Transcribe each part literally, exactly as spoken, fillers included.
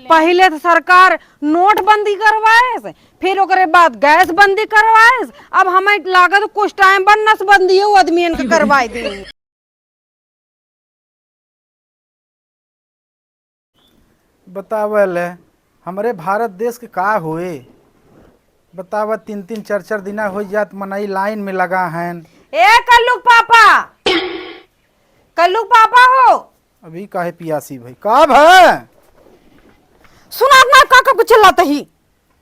पहिले त सरकार नोटबंदी करवाएस, फिर ओकरे बाद गैस बंदी करवाएस, अब हमें लागत कुछ टाइम बाद नसबंदियो आदमियन के करवाए दे। बतावल, हमरे भारत देश के का होए? बतावा, तीन तीन चार चार दिना होइ जात, मनई लाइन में लगा हैं। ए कल्लू के पापा, कल्लू के पापा हो। अभी काहे पियासी भाई, का भा? सुनात ना, का का कुछ चिल्लात ही?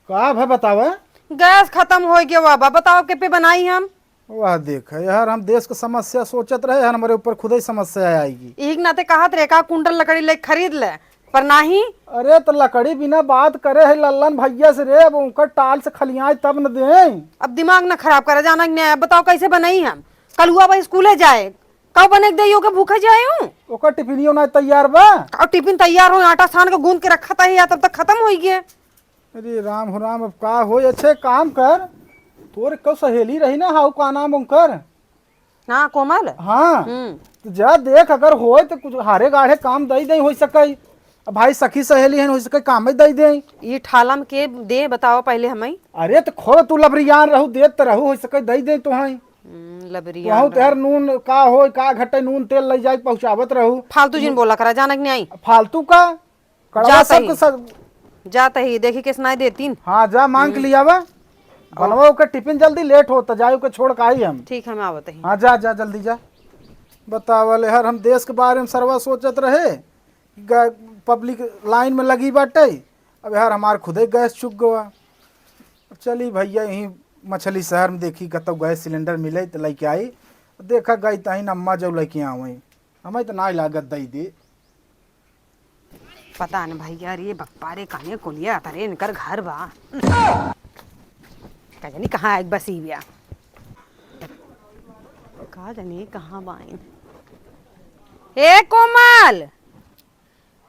का भा बतावा? गैस खतम होइ गया बाबा, बताओ के पे बनाई हम? वाह, देख यार, हम देश के समस्या सोचत रहे, हमरे ऊपर खुदे समस्या आएगी। एक नाते कहत रहे, का कुंटल लकड़ी ले खरीद ले, पर नाही। अरे, तो लकड़ी बिना बात करे है लल्लन भैया से रे, अब उनकर टाल से खलियाए तब न दे। अब दिमाग न खराब करे, जाना कि नहीं, अब बताओ कैसे बनाई हम? कलुआ भाई स्कूले जाए, कब बने के देई ओके, भूखे जाए हूँ? ओकर टिफिनियो ना तैयार बा। और टिफिन तैयार हो, आटा सान के गूंद के रखत है, या तब तक खतम होइ गए। अरे राम हो राम, अब का होई? अच्छे काम कर, तोर कौ सहेली रही ना, हाउ का नाम उनकर? हाँ, कोमल। हाँ, हम्म। तो जा देख, अगर होए तो कुछ हारे गाढ़े काम दई दे, होइ सके। अब भाई सखी सहेली हैं, होइ सके काम ही दई दे। ई ठालम के दे, बताओ पहिले हमें। अरे तो खो, तू लबरियान रहू, देत त रहू, होइ सके दई दे तो हैं। हम्म, लबरियान तोहू तेहर रहू। नून का होए, का घटे, नून तेल लई जाए, पहुँचावत रहू। फालतू जिन बोला करा, जाना कि नहीं? फालतू का? कड़वा जात सबके ही। सब। जात ही, देखी के सुनाई देतीन। हाँ, जा मांग के हम्म। लियावा। और बनवा ओकर टिफिन जल्दी, लेट होता, जाए ओके छोड़ के आई हम। ठीक है, हम आवत ही। हाँ, जा, जा, जल्दी जा। बतावा ले हर, हम देश के बारे में सरवा सोचत रहे, ग-, पब्लिक लाइन में लगी बाटे, अब यार हमार खुदे गैस चुक गवा। अब चली भैया, यहीं मछली शहर में देखी कतौ गैस सिलेंडर मिले तो लेके आई। देखा गई तहीं अम्मा जौ लेके आवई, हमें तो ना लागत दई दे। पता न भैया रे, बप्पा रे, कने कोलिया तरे इनकर घर बा। का जानी कहाँ आइग बसी बिया। का जानी कहाँ बाइन। ए कोमल,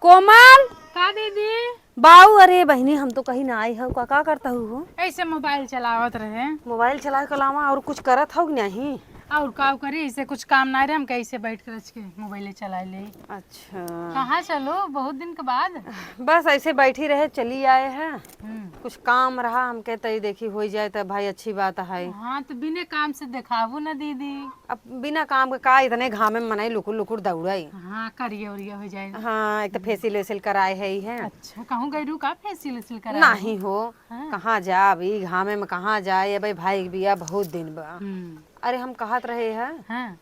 कोमल। का दीदी? बाऊ, अरे बहिनी, हम तो कहीं ना आई हऊ, का, का करत हऊ हो? ऐसे मोबाइल चलावत रहे। मोबाइल चलावे के अलावा और कुछ करत हऊ कि नहीं? और का करी, ऐसे कुछ काम ना रहे, हम कैसे बैठ के रच के मोबाइल चला ले। अच्छा। कहाँ चलो, बहुत दिन के बाद? बस ऐसे बैठी रहे, चली आए हैं। हम्म। कुछ काम रहा, हम कहते ही देखी हो जाए तो भाई अच्छी बात है। हाँ, तो बिना काम से देखाबू ना दीदी। अब बिना काम के का, इतने घामे में मनई लुकुर लुकुर दौड़ाई। हाँ, करिया उरिया हो जाए। हाँ, एक तो फेसियल वेसियल कराए है ही है। अच्छा, कहूँ गई रू का फेसियल वेसियल कराए? नहीं हो, हाँ। कहाँ जा अभी घामे में, कहाँ जाए, अबे भाई बिया बहुत दिन बा। हम्म। अरे हम कहत रहे हैं, हाँ।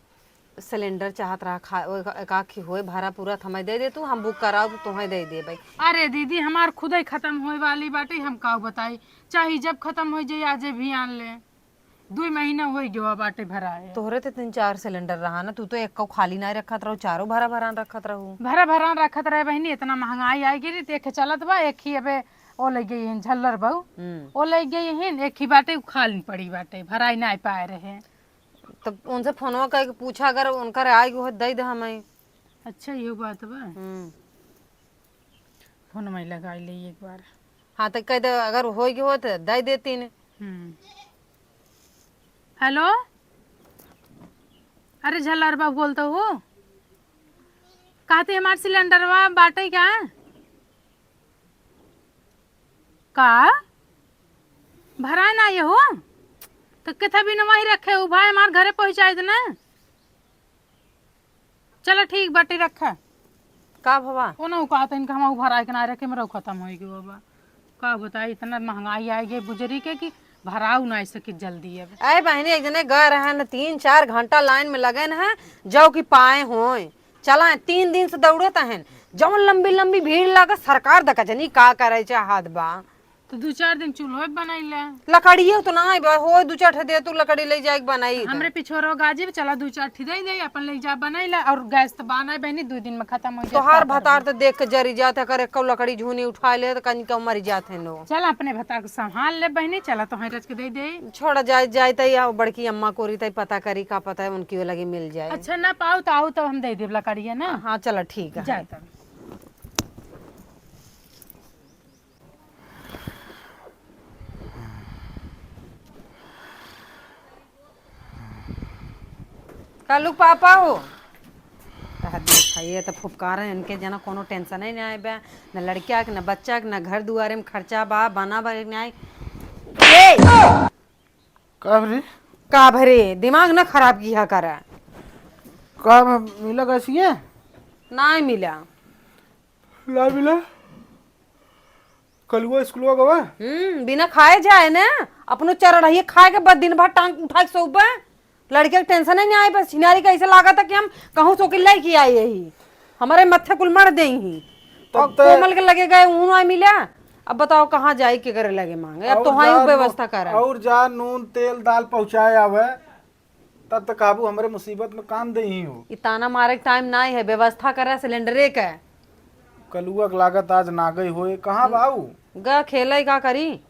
सिलेंडर चाहत रहा खा, ओ, एक, एक आखी होए भरा पूरा, त हमें दे दे तू, हम बुक कराओ तो तोहें दे देबे। अरे दीदी, हमार खुदे खतम होए वाली बाटे, हम काऊ बताई, चाहे जब खतम हो जाए, आजे भी आन ले। दुई महीना होइ गवा बाटे भराए। तोहरे तो तीन चार सिलेंडर रहा ना, तू तो एक्को खाली ना रखत रहू, चारों भरा भरान रखत रहू। भरा भरान रखत रहे बहिनी, इतना महंगाई आइ गई, तो एक चलत बा, एक ही अबे ओ लइ गई हिन झल्लर बहू, हम्म। ओ लइ गई हिन, एक ही बाटे उ खाली पड़ी बाटे, भराई ना पाए रहे। तब उनसे फोनवा करके पूछा, अगर उनकर आए के होत, दे दे हमें। अच्छा, इहो बात बा। हम्म। फोन में लगा ले एक बार। हाँ, तो कह दे, अगर होई के होत, दे देतीन। हम्म। हेलो, अरे झल्लर बाबू बोलता हो, कहते हमार सिलेंडरवा बाटे का? का? भराए ना ये हो? तो किथे बिन वहीं रखे हो भाई, हमार घरे पहुँचाई देना। चलो ठीक बाटे, रखा। का भवा? ओ ना, उ कहत हन कि हम भराए के ना रखे, मेरा खतम होई गयो बाबा। का बताई, इतना महंगाई आइ गई बुजरी के कि भराऊ ना सके जल्दी अब। अरे बहिनी, एक जने गए रहन, तीन चार घंटा लाइन में लगन है, जौ कि पाए होए। चला, तीन दिन से दौड़त हन, जौन लंबी लंबी भीड़ लागत, सरकार दका जनी का करे चाहत बा। तो दू चार दिन चूल्हो बनाई ले। लकड़ियो तो ना बा, हो दू चार ठे दे तू लकड़ी ले जाए के बनाई। हमरे पिछोरो गाजी, चला दू चार ठे दे दे, अपन ले जा बनाई ले। और गैस तो बाना है बहनी, दू दिन में खतम हो जाए। तोहार भतार तो देख के जरी जात है, करे कौ लकड़ी झूनी उठा ले तो कहीं कौ मर जात है नो। चल अपने भतार को संभाल ले बहनी, चला तो रच के दे दे। छोड़ा जाए, जाए तई आओ बड़की अम्मा कोरी तई पता करी, का पता है उनकी वो लगी मिल जाए। अच्छा ना पाओ तो आओ तो हम दे देब लकड़िया ना। हाँ चला ठीक है। जाए तब। कालू पापा हो। ये तो फुफकार है, इनके जना कोनो टेंशन ही नहीं आए बा, न लड़किया के, न बच्चा के, न घर दुआरे में खर्चा बा, बना बा नहीं। ए! का भरे? का भरे? दिमाग न खराब किया करा। का भ-, मिला गैसिया? नहीं मिला। ना मिला? कलुआ स्कूलवा गवा? हम्म, बिना खाए जाए ने, अपनो चरड़हिए खाए के बाद दिन भर टांग उठा के सोबे। लड़के के टेंशन ही नहीं आए, बस छिनारी का ऐसे लागत है कि हम कहूँ सो के लेके आए यही, हमारे मत्थे कुल मर दे ही। तब और त कोमल के लगे गए, ऊन आए मिला। अब बताओ कहाँ जाए, के करे लगे मांगे, अब और तो हाँ जा व्यवस्था नू-, करा। और जा नून तेल दाल पहुँचाए आवे, तब त काबू हमरे मुसीबत में काम दे ही हो। ई ताना मारे के टाइम नहीं है, व्यवस्था करा सिलेंडरे के। कलुआ के लागत आज ना गई होए, कहाँ बाऊ? ग खेले का करी?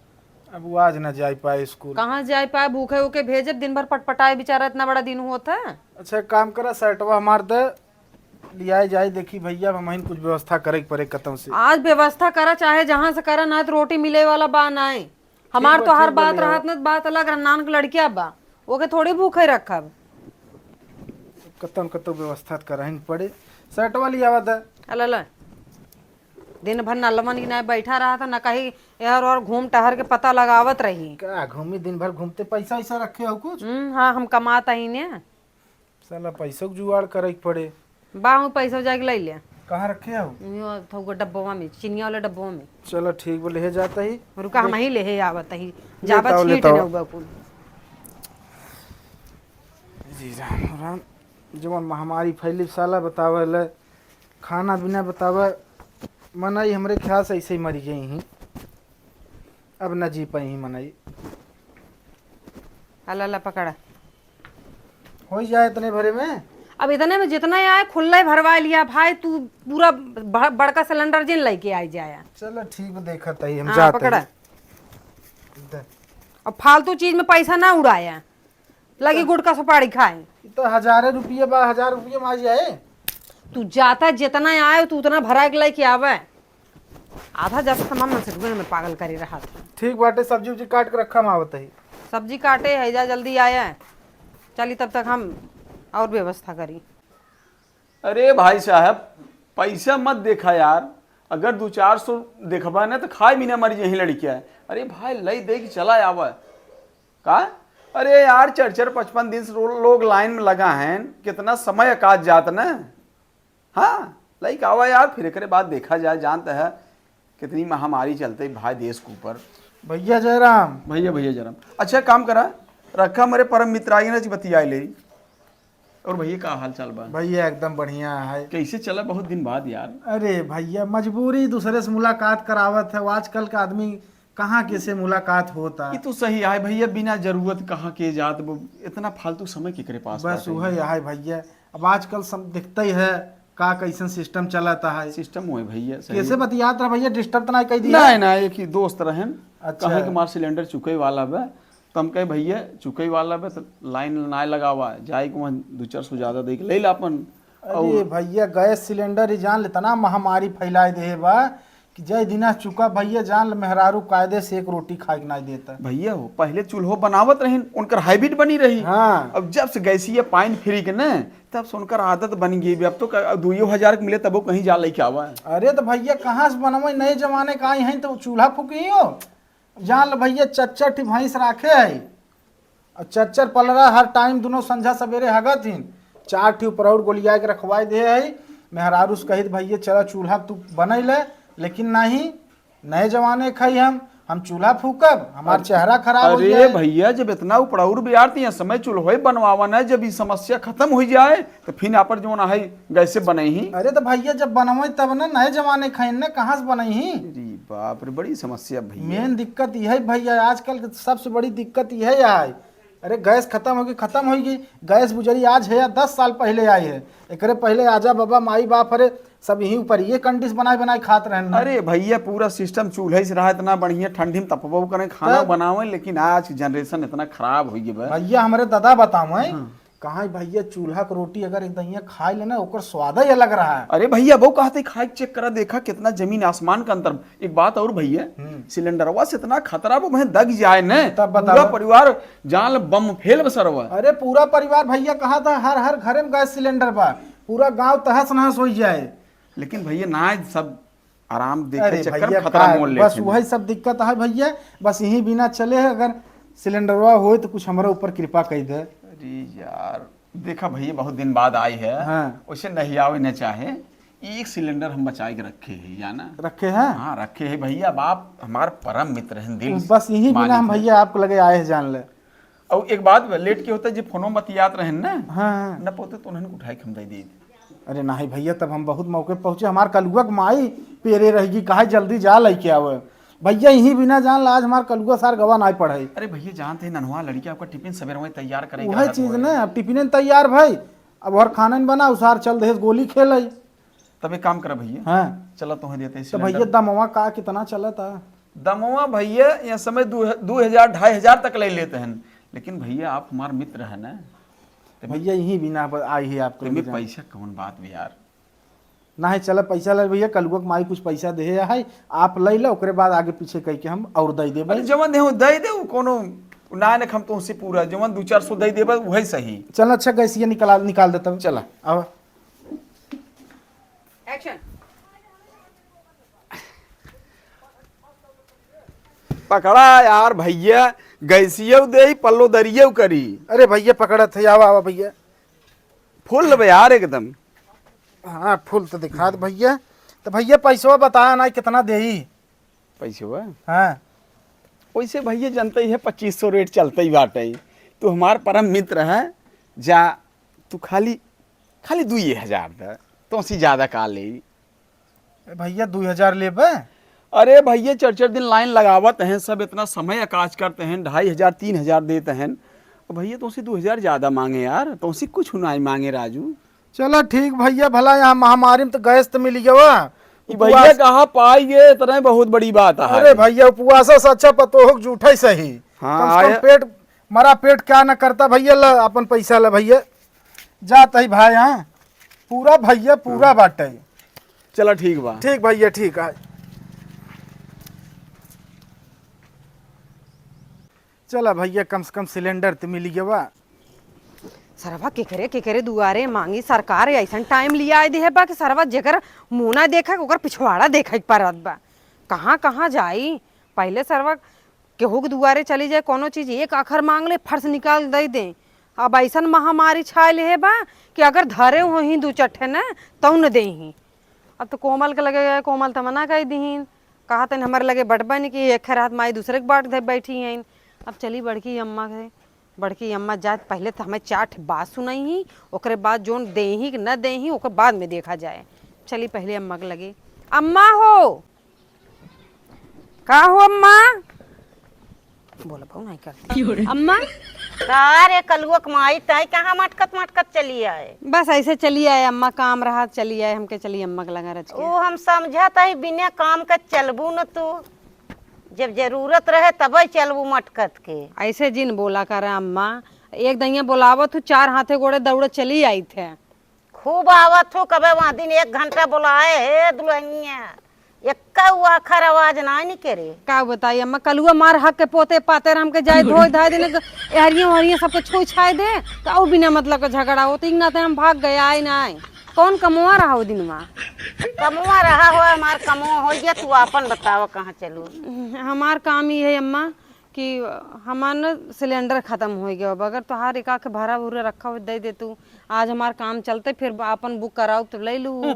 अब वो आज ना जाए पाए स्कूल। कहाँ जाए पाए, भूखे उके भेजब, दिन भर पटपटाए बेचारा, इतना बड़ा दिन होत है। अच्छा, एक काम करा, शर्टवा हमार दे, लियाए जाए, देखी भैया, हमहिन कुछ व्यवस्था करे के पड़े कतौ से। आज व्यवस्था करा, चाहे जहाँ से करा, ना तो रोटी मिले वाला बा, ना है। हमार ठीक बा, तो हर ठीक बा, बात लियाओ। रहत ना, बात अलग रहा, नान के लड़किया बा, ओके थोड़ी भूखे रखब। कतौ न कतौ व्यवस्था करहिन पड़े। शर्टवा लियावा दे। अला ला। दिन भर नलमन की ना बैठा रहा था, ना कहीं एहर और घूम टहर के पता लगावत रही। का घूमी, दिन भर घूमते, पैसा वैसा रखे हो कुछ? हम्म, हाँ, हम कमात ही ने। साला पैसों के जुगाड़ करे के पड़े। बा, हूँ पैसा जाके ले ले। कहाँ रखे हो? यो थोक डब्बवा में, चिनिया वाला डब्बवा में। चलो ठीक बा, ले जाता ही। रुका, हम ही ले आवत ही। ले जाबा ताओ, ले छीट ताओ। ने उबा कुल। जी राम राम। जवन महामारी फैली साला बतावे ले, खाना बिना बतावे, मनई हमरे ख्याल से ऐसे ही मरी गई ही। अब न जी पाई ही मनई। अला ला पकड़ा। हो ही जाए इतने भरे में। अब इतने में जितना ही आए, खुल्ला ही भरवा लिया भाई, तू पूरा ब-, बड़का सिलेंडर जिन लेके आई जाया। चलो ठीक बा, देखत ही हम हाँ, जात पकड़ा। ही। दे। अब फालतू चीज में पैसा ना उड़ाया, लगी गुटखा सुपारी खाए। ई तो हजारे रुपये बा, हजार रुपये में आ जाए। तू जाता जितना आए, तू उतना भरा के लेके आवे। आधा जाता सामान मन से रुपये में पागल करे रहा था। ठीक बाटे, सब्जी उब्जी काट के रखा, हम आवत ही। सब्जी काटे है, जा जल्दी आया। चली तब तक हम और व्यवस्था करी। अरे भाई साहब, पैसा मत देखा यार, अगर दो चार सौ देखबा ना तो खाए बिना मरी यही लड़किया है। अरे भाई, लई दे के चला आवा का? अरे यार, चार चार पचपन दिन से लो-, लोग लाइन में लगा हैं, कितना समय काट जात ना। हाँ, लई के आवा यार, फिर एकरे बाद देखा जाए, जानत है कितनी महामारी चलते भाई देश के ऊपर। भैया जयराम। भैया, भैया जयराम। अच्छा काम करा, रखा, हमारे परम मित्र आइए ना जी, बतिया ले। और भैया का हाल चाल बा? भैया एकदम बढ़िया है। कैसे चला बहुत दिन बाद यार? अरे भैया, मजबूरी दूसरे से मुलाकात करावत है। आजकल का आदमी कहाँ के से मुलाकात होता। ये तो सही है भैया, बिना जरूरत कहाँ के जात, वो इतना फालतू समय केकरे पास बस बाटे? वही है भैया। अब आजकल सब दिखता ही है का कैसन सिस्टम चलता है। सिस्टम हुए भैया, सही। कैसे बतियात रहा भैया, डिस्टर्ब तो नहीं कह दिया? नहीं, नहीं, एक ही दोस्त रहन, अच्छा। कहे कि हमार सिलेंडर चुके वाला बा, तो हम कहे, "भैया, चुकई वाला बे, तो लाइन ना लगावा, जाए के वहाँ दो चार सौ ज्यादा दे के ले ला अपन।" अरे और भैया, गैस सिलेंडर ही जान ले, इतना महामारी फैलाए दे बा कि जय दिना चुका भैया, जान ले, मेहरारू कायदे से एक रोटी खाए के ना देता। भैया हो, पहले चूल्हो बनावत रहिन, उनकर हैबिट बनी रही। हाँ। अब जब से गैसिया पाइन फ्री के न, तब से उनकर आदत बन गई। अब तो क-, दुइयो हजार के मिले, तबो कहीं जा लेके आवा। अरे तो भैया, कहाँ से बनवे, नए जमाने का आई हैं, तो चूल्हा फूकी हो। जान ल भैया, चच्चर ठी भैंस राखे है, और चच्चर पलरा हर टाइम दुनो संझा सबेरे हगत हिन। चार ठी ऊपर और गोलिया के रखवाए दे है। मेहरारू से कहित, "भैया, चला चूल्हा तू बनई ले," लेकिन नहीं, नए जमाने खाई हम, हम चूल्हा फूकब, हमार अरे, चेहरा खराब हो अरे जाए। भैया, जब इतना उपड़ाउर बियार थी, समय चूल्हे बनवावन है, जब ई समस्या खत्म हो जाए, तो फिर यहाँ पर जौन है, गैसे बनई ही। अरे तो भैया, जब बनवे तब ना, नए जमाने खाइन ना, कहाँ से बनई ही? अरे बाप रे, बड़ी समस्या भैया। मेन दिक्कत यह है भैया, आजकल के सबसे बड़ी दिक्कत यह है। अरे गैस खत्म होगी, खत्म होगी। गैस बुजरी आज है या दस साल पहले आई है? एकरे पहले आजा बाबा, माई बाप हरे, सब यहीं ऊपर ये कंडीशन बनाए बनाए खात रहन ना। अरे भैया, पूरा सिस्टम चूल्हे से रहा, इतना बढ़िया ठंडी में तपबो करें, खाना तब बनावे, लेकिन आज की जनरेशन इतना खराब हो गई बा। भैया, हमारे दादा बतावे, हाँ। कहाँ भैया, चूल्हा के रोटी अगर एक दहिया खाए लेना, ओकर स्वाद ही अलग रहा है। अरे भैया, वो कहते खाए के चेक करा, देखा कितना जमीन आसमान का अंतर। एक बात और भैया, हम्म। सिलेंडरवा से इतना खतरा, वो वहीं दग जाए न, तब बताओ। पूरा परिवार जान ल बम फेल बसरवा। अरे पूरा परिवार भैया, कहा था हर हर घरे में गैस सिलेंडर बा। पूरा गांव तहस नहस होइ जाए। लेकिन भैया ना, सब आराम देखे अरे चक्कर में भैया, खतरा का, मोल बस लेते हैं। वही सब दिक्कत है भैया। बस यही बिना चले है, अगर सिलेंडरवा होए तो कुछ हमरा ऊपर कृपा कर दे। अरे यार, देखा भैया, बहुत दिन बाद आई है। हाँ। वैसे नहीं आवे न चाहे, एक सिलेंडर हम बचाए के रखे है, जाना। रखे हैं? हाँ, रखे है भैया। अब आप हमार परम मित्र हैं, दिल बस यही बिना मालिक हम हैं। भैया आपको लगे आए हैं, जान ले। और एक बात बा, लेट के होता, जे फोनो बतियात रहन ना, हाँ, हाँ। न पोते तो उन्हन उठाई के हम दे दी। अरे नाही भैया, तब हम बहुत मौके पे पहुँचे। हमार कलुआ के माई पेरे रहेगी, कहा जल्दी जा लेके आवे। भैया यही बिना जान ला, आज हमार कलुआ सार गवा नाई पढ़े। अरे भैया, जानते हैं नन्हवा लड़की आपका टिफिन सवेरे वहीं तैयार करेगी, वही रहत चीज हुए। ना, अब टिफिन तैयार भाई, अब और खाना न बना, उसार चल दे गोली खेले। तब एक काम करा भैया, हाँ। चला तोहे देते हैं तो भैया सिलेंडर। दमवा का कितना चलता? दमवा भैया, यह समय दू, दू हजार, ढाई हजार तक ले लेते हैं, लेकिन भैया आप हमार मित्र है ना। तो भैया यही बिना ब-, आई है आपको तो मैं लेके जाना। पैसा कौन बात में यार? ना है, चला पैसा ले भैया, कलुआ के माई कुछ पैसा दे है, आप ले लो, ओकरे बाद आगे पीछे कह के हम और दे देबे। अरे जवन दे हो, दे दे, उ कोनो ना ने हम तुमसे पूरा, जवन दू चार सौ दे देबे, वही सही। चल अच्छा, गैसिया निकाल, निकाल देता हूँ। चला। अब एक्शन। पकड़ा यार भैया, गैसियो दे, पल्लो दरियो करी। अरे भैया पकड़त है, आवा, आवा भैया। फुल बे यार एकदम। हाँ, फुल तो दिखा दे भैया। तो भैया पैसवा बताया ना कितना देई? पैसवा? हाँ। वैसे भैया जानते ही है, पच्चीस सौ रेट चलते ही बाटे। तू हमार परम मित्र है, जा तू खाली, खाली दुई हजार दे, तो उसी ज्यादा का ले। ए भैया, दुई हजार लेबे? अरे भैया, चार चार दिन लाइन लगावत हैं सब, इतना समय अकाज करते हैं, ढाई हजार, तीन हजार देते हैं। तो भैया, तुमसे दो हजार ज्यादा मांगे यार, तुमसे कुछ नहीं मांगे राजू। चला ठीक भैया, भला यहाँ महामारी में तो गैस तो मिल गया। ई उपवास भैया कहाँ पाई गए, इतना बहुत बड़ी बात है। अरे भैया, उपवास से अच्छा पतोह के जूठा ही सही। हाँ, कम से कम आया। पेट, मरा पेट क्या न करता भैया, ला अपन पैसा ला भैया। जात ही भाई, हाँ, पूरा भैया, पूरा हाँ। बाटे। चला, ठीक बा। ठीक भैया, ठीक है। चला भैया, कम से कम सिलेंडर तो मिल गया बा। सरवा केकरे, केकरे दुआरे मांगी, सरकार ऐसन टाइम लिया आए दे बा कि सरवा जेकर मुंह ना देखा, ओकर पिछवाड़ा देखे के परत बा। कहाँ, कहाँ जाई? पहले सरवा केहू के दुआरे चली जाए, कोनो चीज एक आखर मांग ले, फर्स निकाल दे दे। अब ऐसन महामारी छाए लेहे बा कि अगर धरे होही दू चट्ठे न, तौ न देही। अब तो कोमल के लगे गए, कोमल त मना कर दीहिन, कहा तन हमारे लगे बटबन कि एक रात माई दूसरे के बाट दे बैठी हैं। अब चली बड़की अम्मा के, बड़की अम्मा जात पहले तो हमें चार ठे बात सुनाई ही, ओकरे बाद जोन देही कि न देही, ओकर बाद में देखा जाए। चली पहले अम्मा के लगे। अम्मा हो, का हो अम्मा? बोला बहु नहीं करती। अम्मा? का रे कलुआ के माई, तय कहाँ मटकत मटकत चली आए? बस ऐसे चली आए अम्मा, काम रहा चली आए, हमके चली अम्मा के लगा रच के। ओ हम समझत ही बिना काम के चलबू न तू, जब जरूरत रहे तबे चलबू मटकत के। ऐसे जिन बोला कर अम्मा, एक दहिया बोलावत हूँ, चार हाथे गोड़े दौड़े चली आई थे। खूब आवत हो, कबे वहाँ दिन एक घंटा बुलाए, "हे दुल्हनिया," एक्का वो आखर आवाज ना निकरे। का बताई अम्मा, कलुआ मार हक के पोते पाते राम के जाए धोए धाए दिन एहरिया ओहरिया सबके छोई छाए दे, तो अउ बिना मतलब के झगड़ा होत, इक नाते हम भाग गए, आए ना आए। कौन कमवा रहा वो दिनवा? कमवा रहा हो, हमार कमवा हो गया, तू आपन बतावा कहाँ चलू? हमार काम ये है अम्मा, कि हमार न सिलेंडर खतम होइ गयो बा। अगर तोहार एक आख भरा भूरा रखा हो, दे दे तू। आज हमार काम चलते, फिर आपन बुक कराउ तो ले लू।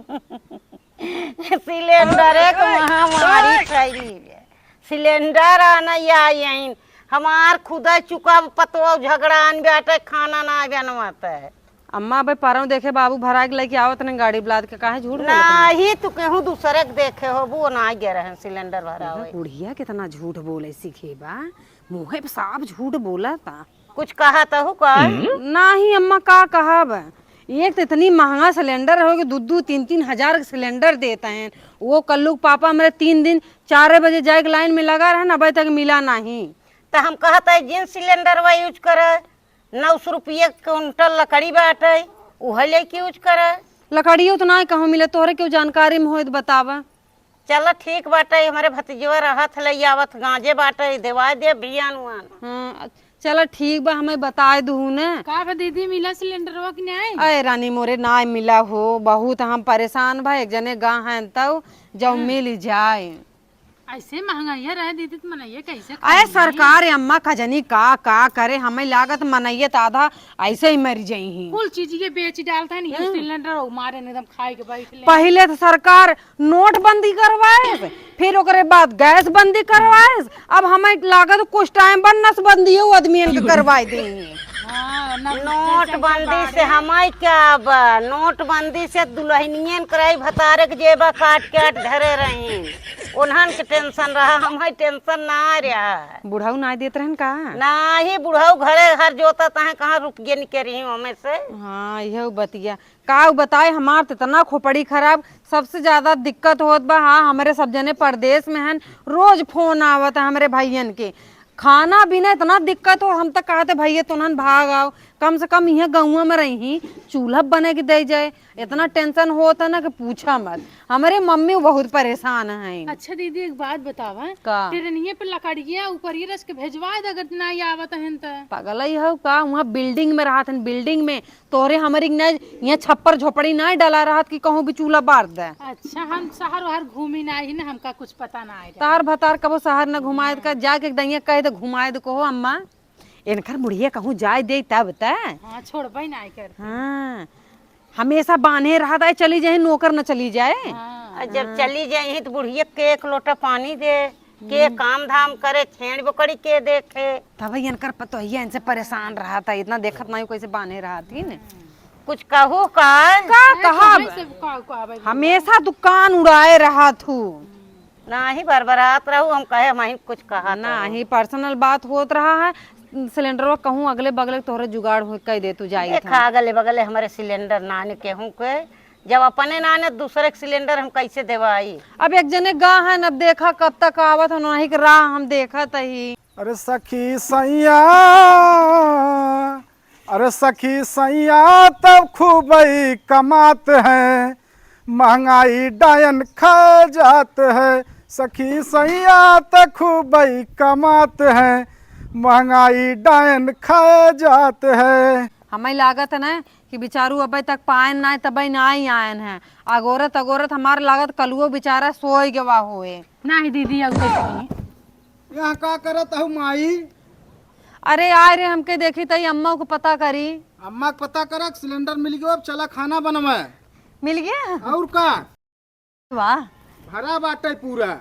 सिलेंडर एक महामारी फैली है। सिलेंडर आना या यहीं हमार खुदा चुका पतवा झगड़ा आन बाटे, खाना ना बनवाता है। अम्मा, अबे परौं देखे बाबू भराइ के लइके आवत रहन गाड़ी प लाद के, काहे झूठ बोलत हन? नाही, तू केहू दूसरे के देखे होबू, वो ना गए रहन सिलेंडर भरावे। देखा, बुढ़िया केतना झूठ बोले सीखे बा, मुँहे पे साफ झूठ बोलता। कुछ कहा तहु का? नाही अम्मा, का कहब, एक तो इतनी महंगा सिलेंडर हो कि दू दू तीन तीन हजार के सिलेंडर देत हैं। वो कल्लू के पापा हमरे तीन दिन चार बजे जाए के लाइन में लगा रहन, अबे तक मिला नाही। तो हम कहत है जिन सिलेंडर वा यूज करे, नौ सौ रुपये कुंटल लकड़ी बाटे, उहे लेके यूज करे। लकड़ियो तो ना कहूँ मिले, तोहरे केहू जानकारी में होए तो बतावा। चला ठीक बाटे, हमरे भतीजवा रहत ह, लइ आवत गांजे बाटे, देवाइ दे बियान उआन। हाँ, चला ठीक बा, हमें बताइ दुहू ने। का बा दीदी, मिला सिलेंडरवा कि नाहीं? अरे रानी मोरे, नाहीं मिला हो, बहुत हम परेशान बा। एक जने गा हैं तउ जउ हम्म। मिल जाए। ऐसे महंगाइया रहे दीदी, त मनइया कैसे अरे खाई? सरकार, अम्मा खजनी का का करे, हमें लागत मनइया त आधा ऐसे ही मर जइहीं। कुल चीज ये बेच डालत हैं, ये हम्म। सिलेंडर और मारे न एकदम खाए के बैठ ले। पहिले त सरकार नोटबंदी करवाइस, फिर ओकरे बाद गैस बंदी करवाइस, अब हमें लागत कुछ टाइम बाद नसबंदियो आदमियन के करवाइ देइहीं। हाँ, नसबंदी नोटबंदी से हमाई का बा? नोटबंदी से दुलहनियन कराई भतारे के जेबा काट काट धरे रही, उन्हन के टेंशन रहा, हमाई टेंशन ना रहा। बुढ़ऊ नाहीं देत रहन का? नाहीं, बुढ़ऊ घरे हर जोतत हैं, कहाँ रुपये निकरी हमें से। हाँ, यह बतिया। का बताए, हमार त इतना खोपड़ी खराब, सबसे ज्यादा दिक्कत होत बा। हाँ, हमरे सब जने परदेस में हन, रोज फोन आवत है हमरे भइयन के। खाना बिना इतना दिक्कत हो, हम त कहत है भइया तुनहन भाग आओ, कम से कम इहाँ गउँवा में रही, चूल्हा बने के दे जाए। इतना टेंशन होत है ना कि पूछा मत। हमरे मम्मी बहुत परेशान हैं। अच्छा दीदी, एक बात बतावा, का? ट्रेनिये पे लकड़िया ऊपर ये रच के भेजवाइ दे, अगर नाहीं आवत हैं त। पगलई हो का? उहाँ बिल्डिंग में रहत हैं, बिल्डिंग में। तोहरे हमरी न, यहाँ छप्पर झोपड़ी नाहीं डला रहत कि कहूँ भी चूल्हा बार दे। अच्छा, हम शहर वहर घूमी नाहीं ना, हमका कुछ पता नाहीं रहे। तोहर भतार कबो शहर न घुमाए का, जाके एक दइया कह दे घुमाए दे, कहो अम्मा, इनकर बुढ़िया कहूँ जाए दे तब त। हाँ, छोड़बे नाहीं करते। हाँ, हमेशा बान्हे रहत है, चली जाए नौकर न चली जाए। हाँ। और जब हाँ। चली जाए त बुढ़िया के एक लोटा पानी दे, के हम्म। काम धाम करे, छेड़ बोकड़ी के देखे। तब इनकर पतोहिया इनसे परेशान रहत है, इतना देखत नाहीं कैसे बान्हे रहत ही न। कुछ कहू का? का अरे, कहब? कहाँ से का, का आवे? हमेशा दुकान उड़ाए रहत हू। नाहीं बरबरात रहू, हम कहे हम कुछ कहत नाहीं, personal बात होत रहा है। सिलेंडरवा कहूँ अगले बगले तोहरे जुगाड़ हो, कह दे तू जाई देखा, था। अगले बगले हमरे सिलेंडर नाने केहू के, जब अपने नाने दूसरे के सिलेंडर हम कैसे देवाई? अब एक जने गा है न, अब देखा कब तक आवत है, उन्हीं के राह हम देखत ही। अरे सखी सैया, अरे सखी सैया तब खूबई कमात हैं, महंगाई डायन खा जात है। सखी सैया त खूबई कमात हैं, महंगाई डायन खा जात है। हमें लागत है ना कि बिचारू अबे तक पायन नाय, तबे नाय आयन है। अगोरत अगोरत हमार लागत कलुओ बिचारा सोय गवा होए। नाहीं दीदी, अब तो नहीं। यहाँ का करत हऊ माई? अरे आय रे, हमके देखी तई अम्मा को पता करी। अम्मा के पता करक, सिलेंडर मिल गयो, अब चला खाना बनवे। मिल गया? और का? वाह। भरा बाटे पूरा।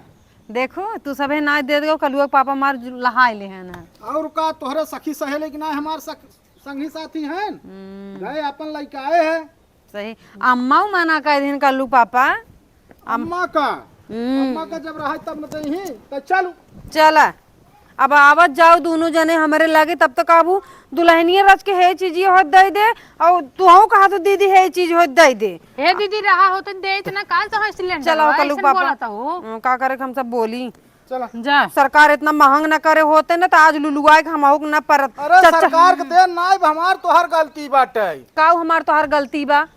देखो, तू सभे नाय दे दो, कलुआ के पापा मार जु-, लहाय ले हैं ना। और का, तोहरे सखी सहेली के नाय हमार सख-, संगी साथी हैं? हम्म। गए अपन लइका आए हैं। सही। अम्मा मना कर दिन कलू पापा। अम-, अम्मा का? हम्म। अम्मा का जब रहा तब न देही, तो चलू। चला। अब आवत जाओ दोनों जने हमरे लागे, तब तक आबू दुल्हनिया रच के हे चीज ये होत दे दे, और तुहू कहा तो दीदी हे चीज होत दे दे। हे दीदी, रहा होत दे इतना काल तो है सिलेंडर चला, वाला, कलू ऐसन पापा। बोलत हो। हम्म, का करे हम सब बोली। चला। जा। सरकार इतना महंग न करे होते न, तो आज लुलुआए के हमहू के न परत। अरे, चचा। सरकार के देन ना, अब हमार तोहार गलती बाटे। का हमार तोहार गलती बा?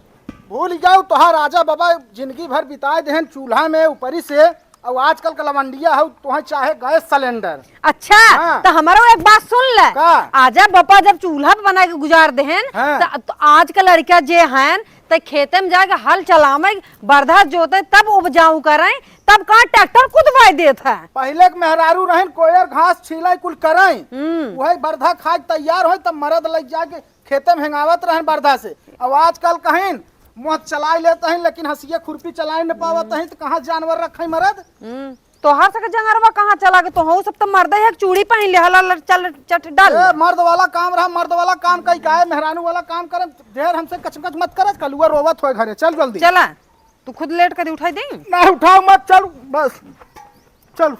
भूल जाओ, तोहार राजा बाबा जिंदगी भर बिताए देहन चूल्हा में ऊपरी से, और आजकल का लवंडिया हो, तोहे चाहे गैस सिलेंडर। अच्छा, हाँ। तो हमारो एक बात सुन ले। का? आजा बापा जब चूल्हा पे बना के गुजार देहन, हाँ। तो, तो आज का लड़का जे हैं, तो खेते में जाके हल चलावे, बरधा जोते, तब उपजाऊ करें, तब का ट्रैक्टर कुदवाई देत है? पहिले के मेहरारू रहन, कोयर घास छीले कुल करें, हम्म। वही बरधा खाए के तैयार होए, तब मरद लग जाके खेते में हेंगावत रहन बरधा से। अब आजकल कहिन मुँह चलाए लेत हैं, लेकिन हंसिया खुरपी चलाए न पावत हैं, तो कहाँ जानवर रखे मरद? हम्म। तोहार सके जंगरवा कहाँ चला गए? तोहू सब तो मर्दे है, चूड़ी पहन ले, हला लट चल चट डाल। ए, मर्द वाला काम रहा, मर्द वाला काम कई काहे, मेहरानू वाला काम करे, ढेर हमसे कचकच मत करत, कलुआ रोवत होए घरे, चल जल्दी। चला, तू खुद लेट कर उठाई दे। ना उठाओ मत, चल बस, चल।